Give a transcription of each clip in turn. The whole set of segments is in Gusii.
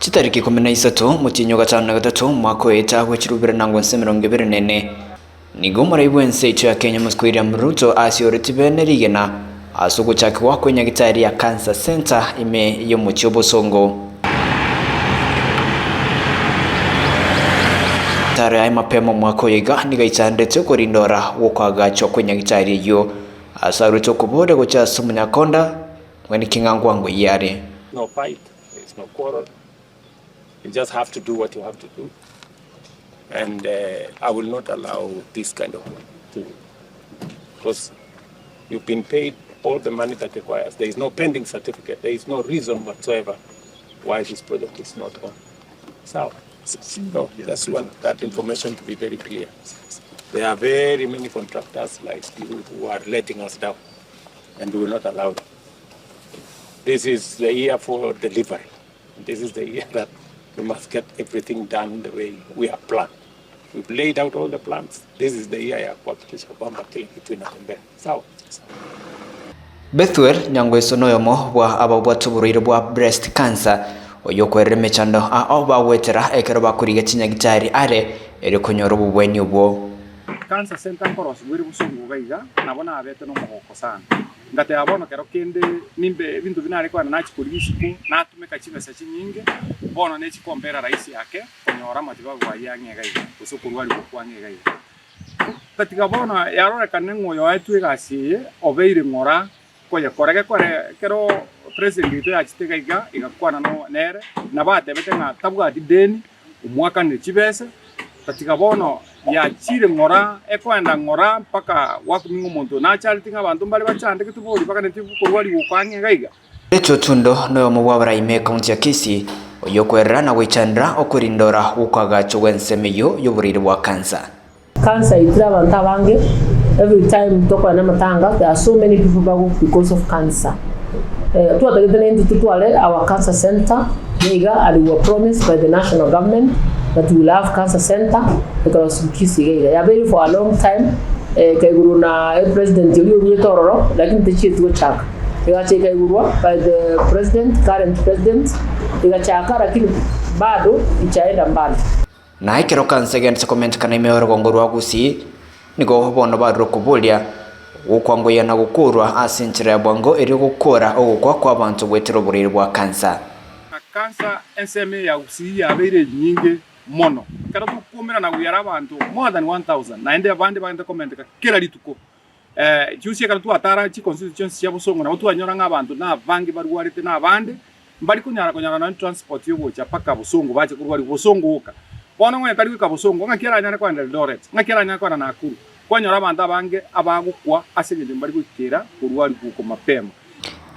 Chitariki 13 omotienyi o gatano na gatato omwaka oeta bwe chirubire na ngwense 24, nigo omorai bw'ense yaito ya Kenya Omosike William Ruto asioretie bene rigena ase ogochakigwa kw'enyagitari ya Cancer Centre ime y'omochie o Bosongo. Taro yaye mapema omwaka oyo iga nigo aichandete okorindora gw'okoagachwa kw'enyagitari eyio ase arwete okoboria gochia ase omonyakonda mwene king'angwango eyio are. No fight, there is no quarrel, you just have to do what you have to do and I will not allow this kind of thing because you've been paid all the money that requires, there is no pending certificate, there is no reason whatsoever why this project is not on. Sawa? No, just want that information to be very clear. There are very many contractors like you who are letting us down and we will not allow them. This is the year for delivery. This is the year that we must get everything done the way we have planned. We've laid out all the plans. This is the year ya kuhakikisha kwamba kila kitu inatembea. Sawa? Bethuel Nyangweso noyomo bwa ababwate oborwaire bwa breast cancer oyio okwerera emechando ao bagwetera ekero bakorigia chinyagitari are erio konyora obobweni obwo. Cancer center nkorosigwa ere bosongo iga iga nabo nabete nomogoko sana. Ngateba bono kero kende nimbe ebinto bia nare kogenda nachia korigia isiko natumeka chibesa chinyinge bono nechikombera rahisi ake konyora amatibabu ayio ang'e iga iga gose okorwarigwa kwang'e iga iga. Gatiga bono yarorekane ng'a oyoetwe egasi eye obeire ng'ora koyekora gekore ekero president oito yachete iga iga egakwana no nere nabo atebete ng'a tabwati deni omwakanire chibesa tatiga bono yachire ng'ora ekoenda ng'ora mpaka gwakumia ng'a omonto oyo nachareti ng'a abanto mbare bachandegete bori baganeti korwarigwa oko ang'e iga iga. Rachel Otundo noyomo bw'abarai me ekaunti ya Kisii oyio okwerera na goichanera okorindora gw'okoagachwa gw'ensemo eyio y'oboreiri bwa kansa. Cancer eitire abanto abange, every time tokogenda amatanga there are so many people bagoku because of cancer. Eh, twatagete naintwe totware our cancer center niga and we were promised by the national government that we will have cancer center ekarosiwa Kisii iga iga. Yabeire for a long time eh, ekaigurwa na epresident oria oruete ororo lakini techieti gochaka. Egacha ekaigurwa by the president, current president, egachaka lakini bado ichaenda mbali. Na ekero kansa egenderete komentekana ime y'orogongo rwa Gusii, nigo bono barure okoboria gokwangoyia na gokoorwa ase enchera ya bwango erio gokoora ogokwa kw'abanto goetera oborwaire bwa kansa. Na kansa ensemo eye ya Gusii yabeire enyinge mono, ekero tokoumera goyara abanto more than 1000 naende abande bagende komenteka kera rituko. Chiusi ekero twatara chiconstituency chionsi chia bosongo nabo twanyora ng'a abanto nabange barwarete na abande mbari konyara konyora nonye transport yogocha mpaka bosongo bache korwarigwa bosongo oka. Bono ng'onye tari goika bosongo ng'aki aranyare kogenda Eldoret, ng'aki aranyare kogenda Nakuru, kwanyora abanto abange abagokwa ase eng'encho mbari goikera korwarigwa oko mapema.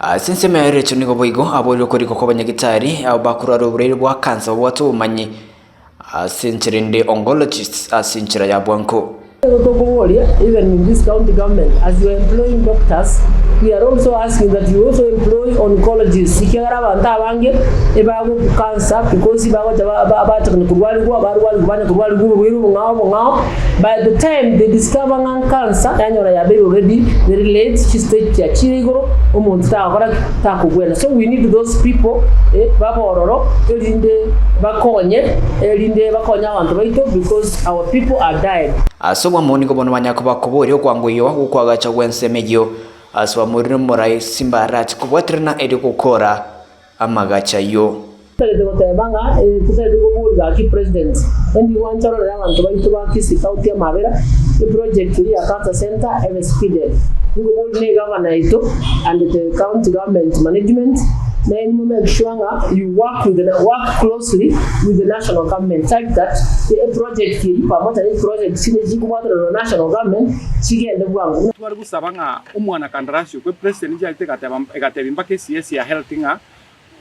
Ase ensemo ya Rachel nigo boigo aborirwe korikwa kw'abanyagitari abo bakorwara oborwaire bwa cancer babwate obomanyi Ase enchera ende oncologists ase enchera ya bwango. Nigo tokoboria even in this county government as you are employing doctors we are also asking that you also employ oncologists ekiagera abanto abange ebagoku cancer because bagocha bacha konya korwarigwa barwarigwa banya korwarigwa oborwaire obong'ao obong'ao by the time they discover ng'a cancer yanyora yabeire already very late chistage chiachire igoro omonto tagokora ki? Takobwena so we need those people babe ororo erinde Bakonye, erinde bakonye abanto baito, because our people are dying. Ase obwamo nigo bono banyare koba koboria okwangoiwa gw'okoagacha gw'ensemo eyio, ase bamorire omorai Simba-Arati kobwaterana erio gokora amagacho ayio. Totagete goteba ng'a totagete koboria gaki president, endi gwancha ororere abanto baito ba Kisii County amabera, eproject eye ya Cancer Centre ebe speeded. Nigo bori ne egavana yaito and the county government management, nainwe mo make sure ng'a you work with the work closely with the national government such that eproject eyio pamoja ne chiproject chinde chikobwatererwa na national government chigende bwango. Buna. Tware gosaba ng'a omwanakandarasi okwe president inche arete egateba egatebia mpaka eCS ya health ng'a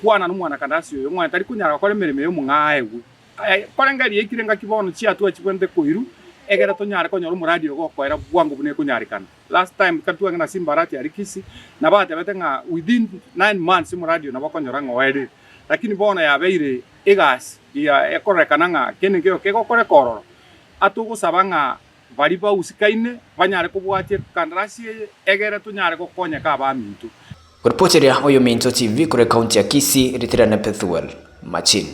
kwana nomwanakandarasi oyo ng'a tari konyara gokora emeremo eye omong'aegwe. Koreng'eria yaikire engaki bono chiatua chibwenerete koirwa egere tonyare konyora omoradi oyo gokoera bwango buna ekonyarekana. Last time ekero twagenda na Simba Arati aria Kisii, nabo atebete ng'a within 9 months omoradi oyo nabo okonyora ng'a oerire. Lakini bono yabeire egasi ya ekororekana ng'a kende nkeiyo kegokoreka ororo, atogosaba ng'a baria bausikaine banyare kobwatia ekandarasi eye egere tonyare gokonyeka abaminto. Koripoteria Oyominto TV korwa ekaunti ya Kisii, Ritirane Pethuel Machin.